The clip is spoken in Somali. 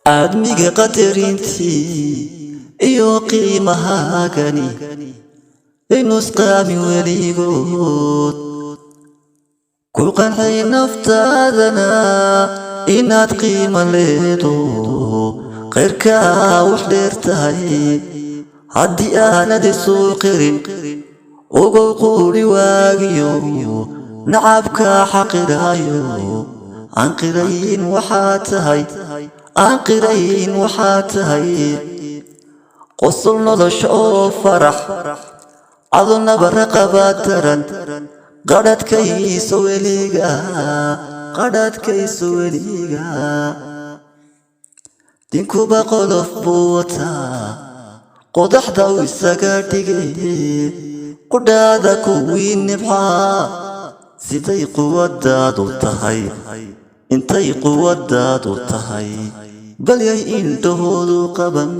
Aadmiga qadarintii iyo qiimahaagani inusqaami weligood, ku qancay naftaadana inaad qiimo leedo, khayrkaa wax dheer tahay. Haddii aanad isuu qirin, ogow quuri waagiyo nacabkaa xaqiraayo. Aan qirayn waxaa tahay, aan qirayn waxaa tahay. Qosol nolosha oo farax cadonaba raqabaa daran. Qadhadhkayso weliga, qadhadhkayso weliga. Dinkuba qolof buu wataa, qodaxda uu isaga dhigay. Qudhaada kuwii nibcaa, siday quwadaadu tahay, intay quwadaadu tahay, balyay indhahoodu qaban.